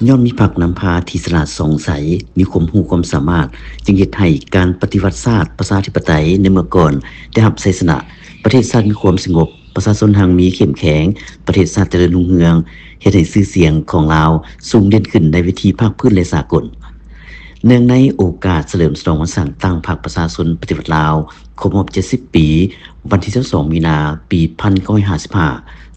ຍ້ອນມີພັກນຳພາທີ່ສະຫຼາດສ່ອງໃສ, ມີຄວາມຮູ້ຄວາມສາມາດ, ຈຶ່ງເຮັດໃຫ້ການປະຕິວັດຊາດປະຊາທິປະໄຕໃນເມື່ອກ່ອນໄດ້ຮັບໄຊຊະນະ, ປະເທດຊາດມີຄວາມສະຫງົບ, ປະຊາຊົນຮັ່ງມີເຂັ້ມແຂງ, ປະເທດຊາດຈະເລີນຮຸ່ງເຮືອງ, ເຮັດໃຫ້ຊື່ສຽງຂອງລາວສູງເດັ່ນຂຶ້ນໃນເວທີພາກພື້ນ ແລະ ສາກົນ. ເນື່ອງໃນໂອກາດສະເຫຼີມສະຫຼອງວັນສ້າງຕັ້ງພັກປະຊາຊົນປະຕິວັດລາວ ຄົບຮອບເຈັດສິບປີ, ວັນທີຊາວສອງມີນາ ປີພັນເກົ້າຮ້ອຍຫ້າສິບຫ້າ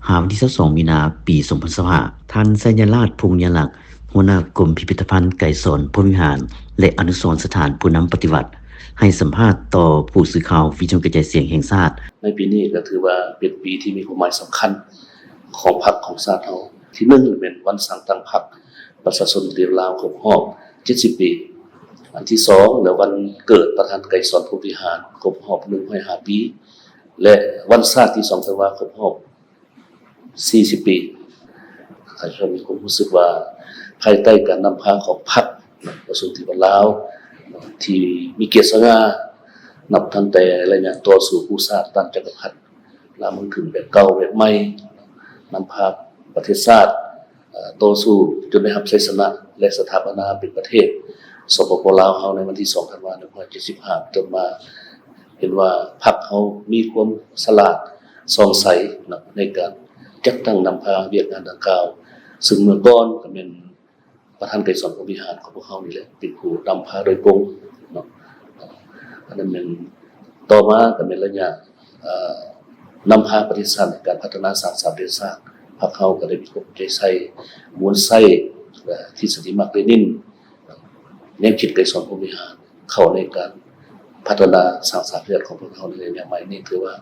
ຫາວັນທີຊາວສອງມີນາ ປີສອງພັນຊາວຫ້າ ທ່ານໄຊຍະລາດ ພົງຍະລັກ ຫົວໜ້າກົມພິພິທະພັນໄກສອນພົມວິຫານ ແລະ ອະນຸສອນສະຖານຜູ້ນຳປະຕິວັດ ໃຫ້ສຳພາດຕໍ່ຜູ້ສື່ຂ່າວວິທຍຸກະຈາຍສຽງແຫ່ງຊາດ. ໃນປີນີ້ກໍຖືວ່າເປັນປີທີ່ມີຄວາມໝາຍສຳຄັນຂອງພັກຂອງຊາດເຮົາ. ທີໜຶ່ງແມ່ນວັນສ້າງຕັ້ງພັກປະຊາຊົນປະຕິວັດລາວຄົບຮອບເຈັດສິບປີ. ອັນທີສອງແລະ ວັນເກີດປະທານໄກສອນພົມວິຫານຄົບຮອບໜຶ່ງຮ້ອຍຫ້າປີ ແລະ ວັນຊາດທີສອງທັນວາຄົບຮອບ ສີ່ສິບປີ. ຂ້າພະເຈົ້າມີຄວາມຮູ້ສຶກວ່າ ພາຍໃຕ້ການນຳພາຂອງພັກປະຊາຊົນປະຕິວັດລາວ ທີ່ມີກຽດສະຫງ່າ ນັບຕັ້ງແຕ່ໄລຍະຕໍ່ສູ້ກູ້ຊາດຕ້ານຈັກກະພັດລາວເມືອງຂຶ້ນແບບເກົ່າແບບໃໝ່, ນຳພາປະເທດຊາດ ເອີ່ ຕໍ່ສູ້ຈົນໄດ້ຮັບໄຊຊະນະ ແລະ ສະຖາປະນາເປັນປະເທດ ສປປ ລາວເຮົາ ໃນວັນທີສອງທັນວາໜຶ່ງຮ້ອຍເຈັດສິບຫ້າເປັນຕົ້ນມາ, ເຫັນວ່າພັກເຮົາມີຄວາມສະຫຼາດສ່ອງໃສເນາະ ໃນການຈັດຕັ້ງນຳພາວຽກງານດັ່ງກ່າວ, ເຊິ່ງເມື່ອກ່ອນກໍແມ່ນປະທານໄກສອນພົມວິຫານຂອງພວກເຮົານີ້ແຫຼະ ເປັນຜູ້ນຳພາໂດຍກົງເນາະ. ອັນນັ້ນແມ່ນ ຕໍ່ມາກໍແມ່ນໄລຍະ ເອີ່ ນຳພາປະເທດຊາດໃນການພັດທະນາສ້າງສາປະເທດຊາດ, ພັກເຮົາກໍໄດ້ມີຄວາມເອົາໃຈໃສ່ ໝູນໃຊ້ ເອີ່ ທິດສະດີມາກເລນິນ, ແນວຄິດໄກສອນພົມວິຫານ ເຂົ້າໃນການພັດທະນາສ້າງສາປະເທດຂອງພວກເຮົາໃນໄລຍະໃໝ່ນີ້. ຖືວ່າ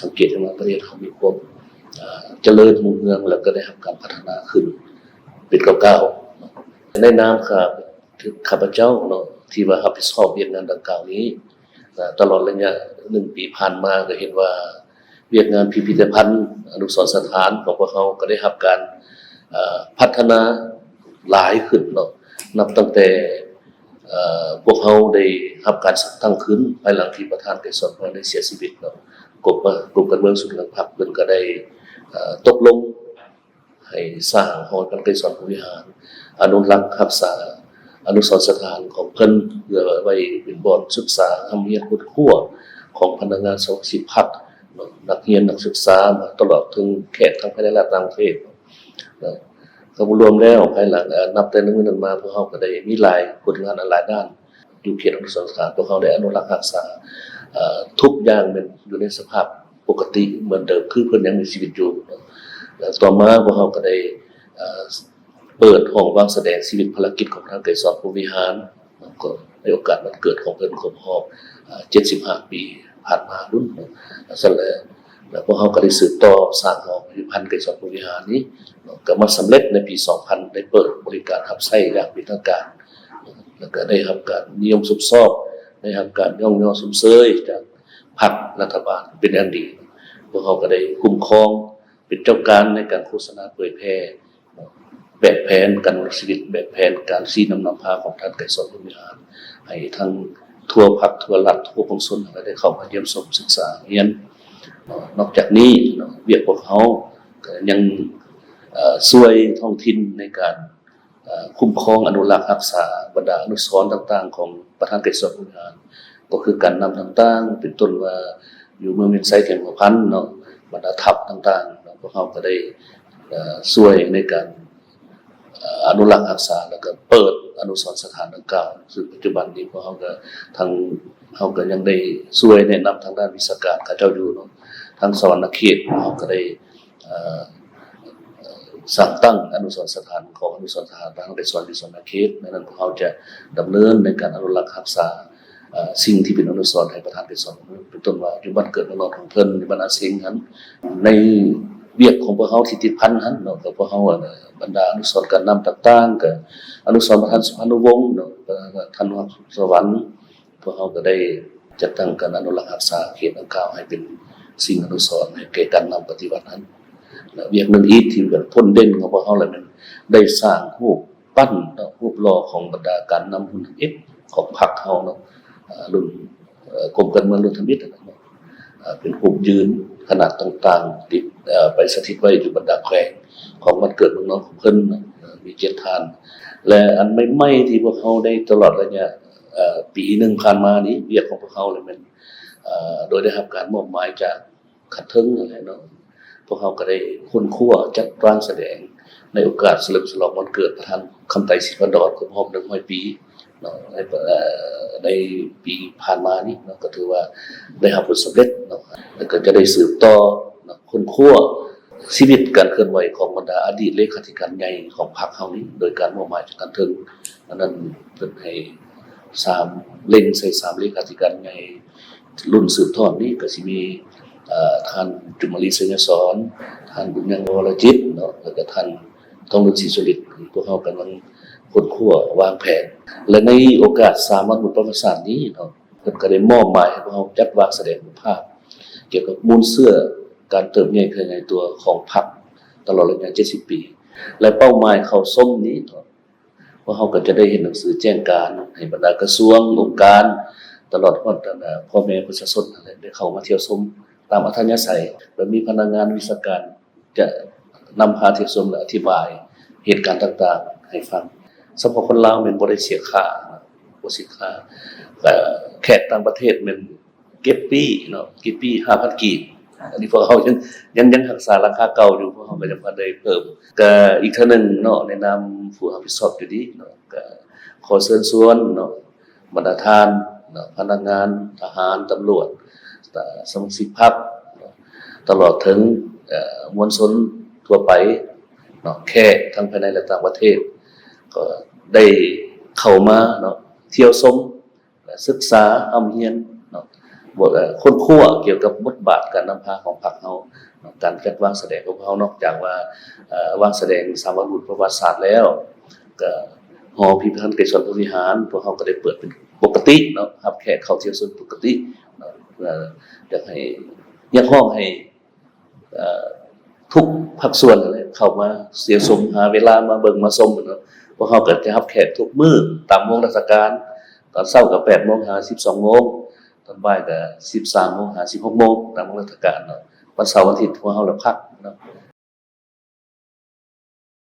ສັງເກດເຫັນວ່າປະເທດເຮົາມີຄວາມ ເອີ່ ຈະເລີນຮຸ່ງເຮືອງ ແລ້ວກໍໄດ້ຮັບການພັດທະນາຂຶ້ນເປັນກ້າວໆ. ໃນນາມຂ້າ ຄືຂ້າພະເຈົ້າເນາະ ທີ່ວ່າຮັບຜິດຊອບວຽກງານດັ່ງກ່າວນີ້ ເອີ່ ຕະຫຼອດໄລຍະໜຶ່ງປີຜ່ານມາ ກໍເຫັນວ່າວຽກງານພິພິທະພັນ ອະນຸສອນສະຖານຂອງພວກເຮົາ ກໍໄດ້ຮັບການ ເອີ່ ພັດທະນາຫຼາຍຂຶ້ນເນາະ, ນັບຕັ້ງແຕ່ ເອີ່ ພວກເຮົາໄດ້ຮັບການສ້າງຕັ້ງຂຶ້ນ ພາຍຫຼັງທີ່ປະທານໄກສອນໄດ້ເສຍຊີວິດເນາະ, ກົມ ກົມການເມືອງສູນກາງພັກເພິ່ນກໍໄດ້ ເອີ່ ຕົກລົງ ໃຫ້ສ້າງຫໍພັກໄກສອນພົມວິຫານ ອະນຸລັກຮັກສາອະນຸສອນສະຖານຂອງເພິ່ນ ເພື່ອໄວ້ເປັນບ່ອນສຶກສາຮ່ຳຮຽນຄົ້ນຄວ້າຂອງພະນັກງານສະມາຊິກພັກເນາະ, ນັກຮຽນນັກສຶກສາ ມາຕະຫຼອດເຖິງແຂກທັງພາຍໃນ ແລະ ຕ່າງປະເທດເນາະ. ກໍລວມແລ້ວ ພາຍຫຼັງ ເອີ່ ນັບແຕ່ໃນມື້ນັ້ນມາ ພວກເຮົາກໍໄດ້ມີຫຼາຍຜົນງານອັນຫຼາຍດ້ານ ຢູ່ເຂດອະນຸສອນສະຖານ ພວກເຮົາໄດ້ອະນຸລັກຮັກສາ ເອີ່ ທຸກຢ່າງແມ່ນຢູ່ໃນສະພາບປົກກະຕິເໝືອນເດີມ ຄືເພິ່ນຍັງມີຊີວິດຢູ່ເນາະ. ແລະ ຕໍ່ມາພວກເຮົາກໍໄດ້ ເອີ່ ເປີດຫ້ອງວາງສະແດງຊີວິດພາລະກິດຂອງທ່ານໄກສອນພົມວິຫານ ກໍໃນໂອກາດວັນເກີດຂອງເພິ່ນຄົບຮອບ ເອີ່ ເຈັດສິບຫ້າປີຜ່ານມາພຸ້ນເນາະ. ຊັ້ນແຫຼະ ແລ້ວພວກເຮົາກໍໄດ້ສືບຕໍ່ສ້າງຫໍພິພິທະພັນໄກສອນພົມວິຫານນີ້ເນາະ, ກໍມາສຳເລັດໃນປີສອງພັນ ໄດ້ເປີດບໍລິການຮັບໃຊ້ຢ່າງເປັນທາງການ ແລ້ວກໍໄດ້ຮັບການນິຍົມຊົມຊອບ ໄດ້ຮັບການຍ້ອງຍໍຊົມເຊີຍຈາກພັກລັດຖະບານເປັນຢ່າງດີ. ພວກເຮົາກໍໄດ້ຄຸ້ມຄອງ ເປັນເຈົ້າການໃນການໂຄສະນາເຜີຍແຜ່ແບບແຜນການດຳລົງຊີວິດ ແບບແຜນການຊີ້ນຳນຳພາຂອງທ່ານໄກສອນພົມວິຫານ ໃຫ້ທັງທົ່ວພັກ ທົ່ວລັດ ທົ່ວປວງຊົນ ໄດ້ເຂົ້າມາຢ້ຽມຊົມສຶກສາຮຽນ. ນອກຈາກນີ້ເນາະ ວຽກພວກເຮົາກໍຍັງ ເອີ່ ຊ່ວຍທ້ອງຖິ່ນໃນການ ເອີ່ ຄຸ້ມຄອງອະນຸລັກຮັກສາບັນດາອະນຸສອນຕ່າງໆຂອງປະທານໄກສອນພົມວິຫານ ກໍຄືການນຳຕ່າງໆ ເປັນຕົ້ນວ່າຢູ່ເມືອງວຽງໄຊ ແຂວງຫົວພັນເນາະ, ບັນດາທັບຕ່າງໆເນາະ ພວກເຮົາກໍໄດ້ ເອີ່ ຊ່ວຍໃນການ ເອີ່ ອະນຸລັກຮັກສາ ແລ້ວກໍເປີດອະນຸສອນສະຖານດັ່ງກ່າວ. ຊຶ່ງປັດຈຸບັນນີ້ພວກເຮົາກໍ ທາງເຮົາກໍຍັງໄດ້ຊ່ວຍແນະນຳທາງດ້ານວິຊາການເຂົາເຈົ້າຢູ່ເນາະ, ທາງສະຫວັນນະເຂດພວກເຮົາກໍໄດ້ ເອີ່ ສ້າງຕັ້ງອະນຸສອນສະຖານຂອງອະນຸສອນສະຖານທະຫານໄກສອນຢູ່ສະຫວັນນະເຂດ. ດັ່ງນັ້ນ ພວກເຮົາຈະດຳເນີນໃນການອະນຸລັກຮັກສາ ເອີ່ ສິ່ງທີ່ເປັນອະນຸສອນໃຫ້ປະທານໄກສອນ, ເປັນຕົ້ນວ່າຢູ່ບ້ານເກີດເມືອງນອນຂອງເພິ່ນ ຢູ່ບ້ານອາເຊັງຫັ້ນ. ໃນວຽກຂອງພວກເຮົາທີ່ຕິດພັນຫັ້ນເນາະ ກໍພວກເຮົາ ບັນດາອະນຸສອນການນຳຕ່າງໆ ກໍອະນຸສອນປະທານສຸພານຸວົງເນາະ, ທ່ານຮອດສະຫວັນ ພວກເຮົາກໍໄດ້ຈັດຕັ້ງການອະນຸລັກຮັກສາເຂດດັ່ງກ່າວໃຫ້ເປັນສິ່ງອະນຸສອນໃຫ້ແກ່ການນຳປະຕິວັດຫັ້ນ. ແລະ ວຽກໜຶ່ງອີກທີ່ເປັນພົ້ນເດັ່ນຂອງພວກເຮົາລະແມ່ນໄດ້ສ້າງຮູບປັ້ນເນາະ ຮູບຫຼໍ່ຂອງບັນດາການນຳຮຸ່ນທຳອິດຂອງພັກເຮົາເນາະ, ລຸ້ນ ເອີ່ ກົມການເມືອງລຸ້ນທຳອິດຫັ້ນນະເນາະ, ເປັນຮູບຢືນຂະໜາດຕ່າງໆ ຕິດ ເອີ່ ໄປສະຖິດໄວ້ຢູ່ບັນດາແຂວງຂອງບ້ານເກີດເມືອງນອນຂອງເພິ່ນເນາະ. ມີເຈັດທ່ານ ແລະ ອັນໃໝ່ໆ ທີ່ພວກເຮົາໄດ້ຕະຫຼອດໄລຍະ ເອີ ປີໜຶ່ງຜ່ານມານີ້ ວຽກຂອງພວກເຮົາລະແມ່ນ ເອີ ໂດຍໄດ້ຮັບການມອບໝາຍຈາກຂັ້ນເທິງນັ້ນແຫຼະເນາະ, ພວກເຮົາກໍໄດ້ຄົ້ນຄວ້າຈັດວາງສະແດງໃນໂອກາດສະເຫຼີມສະຫຼອງວັນເກີດພະທ່ານຄຳໄຕ ສີພັນດອນ ຄົບຮອບໜຶ່ງຮ້ອຍປີເນາະ ໃນ ເອີ ໃນປີຜ່ານມານີ້ເນາະ ກໍຖືວ່າໄດ້ຮັບຜົນສຳເລັດເນາະ ແລ້ວກໍຈະໄດ້ສືບຕໍ່ເນາະ ຄົ້ນຄວ້າ ຊີວິດການເຄື່ອນໄຫວຂອງບັນດາອະດີດເລຂາທິການໃຫຍ່ຂອງພັກເຮົານີ້ ໂດຍການມອບໝາຍຈາກຂັ້ນເທິງ. ອັນນັ້ນເພິ່ນໃຫ້ສາມ ເລັງໃສ່ສາມເລຂາທິການໃຫຍ່ລຸ້ນສືບທອດນີ້ ກໍຊິມີ ເອີ ທ່ານ ຈຸມມະລີ ໄຊຍະສອນ, ທ່ານ ບຸນຍັງ ວໍລະຈິດເນາະ ແລ້ວກໍທ່ານ ທອງລຸນ ສີສຸລິດ. ພວກເຮົາກຳລັງຄົ້ນຄວ້າວາງແຜນ ແລະ ໃນໂອກາດສາມວັນບຸນປະຫວັດສາດນີ້ເນາະ ເພິ່ນກໍໄດ້ມອບໝາຍໃຫ້ພວກເຮົາຈັດວາງສະແດງຮູບພາບ ກ່ຽວກັບມູນເຊື້ອການເຕີບໃຫຍ່ຂະຫຍາຍຕົວຂອງພັກຕະຫຼອດໄລຍະເຈັດສິບປີ ແລະ ເປົ້າໝາຍເຂົ້າຊົມນີ້ເນາະ ພວກເຮົາກໍຈະໄດ້ເຮັດໜັງສືແຈ້ງການໃຫ້ບັນດາກະຊວງ, ອົງການ ຕະຫຼອດຮອດ ອັນ ເອີ ພໍ່ແມ່ປະຊາຊົນນັ້ນແຫຼະ ໄດ້ເຂົ້າມາທ່ຽວຊົມຕາມອັດທະຍາໄສ ແລະ ມີພະນັກງານວິຊາການຈະນຳພາທ່ຽວຊົມ ແລະ ອະທິບາຍເຫດການຕ່າງໆໃຫ້ຟັງ. ສຳລັບຄົນລາວແມ່ນບໍ່ໄດ້ເສຍຄ່າ, ບໍ່ເສຍຄ່າ. ແຂກຕ່າງປະເທດແມ່ນ ເກັບປີ້ເນາະ ເກັບປີ້ຫ້າພັນກີບ. ອັນນີ້ພວກເຮົາຍັງ ຍັງ ຍັງຮັກສາລາຄາເກົ່າຢູ່, ພວກເຮົາກໍຍັງບໍ່ໄດ້ເພີ່ມ. ກໍອີກເທື່ອໜຶ່ງເນາະ ໃນນາມຜູ້ຮັບຜິດຊອບຢູ່ນີ້ເນາະ ກໍຂໍເຊີນຊວນເນາະ ບັນດາທ່ານເນາະ ພະນັກງານ, ທະຫານ, ຕຳຫຼວດ, ສະມາຊິກພັກເນາະ ຕະຫຼອດເຖິງ ເອີ ມວນຊົນທົ່ວໄປເນາະ ແຂກທັງພາຍໃນ ແລະ ຕ່າງປະເທດ ກໍໄດ້ເຂົ້າມາເນາະ ທ່ຽວຊົມ ສຶກສາຮ່ຳຮຽນເນາະ ບົດ ເອີ ຄົ້ນຄວ້າກ່ຽວກັບບົດບາດການນຳພາຂອງພັກເຮົາເນາະ ການຈັດວາງສະແດງຂອງພວກເຮົາ ນອກຈາກວ່າ ເອີ ວາງສະແດງສາມວັນບຸນປະຫວັດສາດແລ້ວ ກໍຫໍພິພິທະໄທໄກສອນພົມວິຫານ ພວກເຮົາກໍໄດ້ເປີດເປັນປົກກະຕິເນາະ ຮັບແຂກເຂົ້າທ່ຽວຊົມປົກກະຕິເນາະ ເອີ ຢາກໃຫ້ ຮຽກຮ້ອງໃຫ້ ເອີ ທຸກພາກສ່ວນຫັ້ນແຫຼະ ເຂົ້າມາທ່ຽວຊົມ ຫາເວລາມາເບິ່ງມາຊົມເນາະ. ພວກເຮົາກໍຈະຮັບແຂກທຸກມື້ຕາມໂມງລາຊະການ, ຕອນເຊົ້າກໍແປດໂມງຫາສິບສອງໂມງ, ຕອນບ່າຍກໍສິບສາມໂມງຫາສິບຫົກໂມງ ຕາມໂມງລາຊະການເນາະ. ວັນເສົາວັນອາທິດພວກເຮົາລະພັກເນາະ.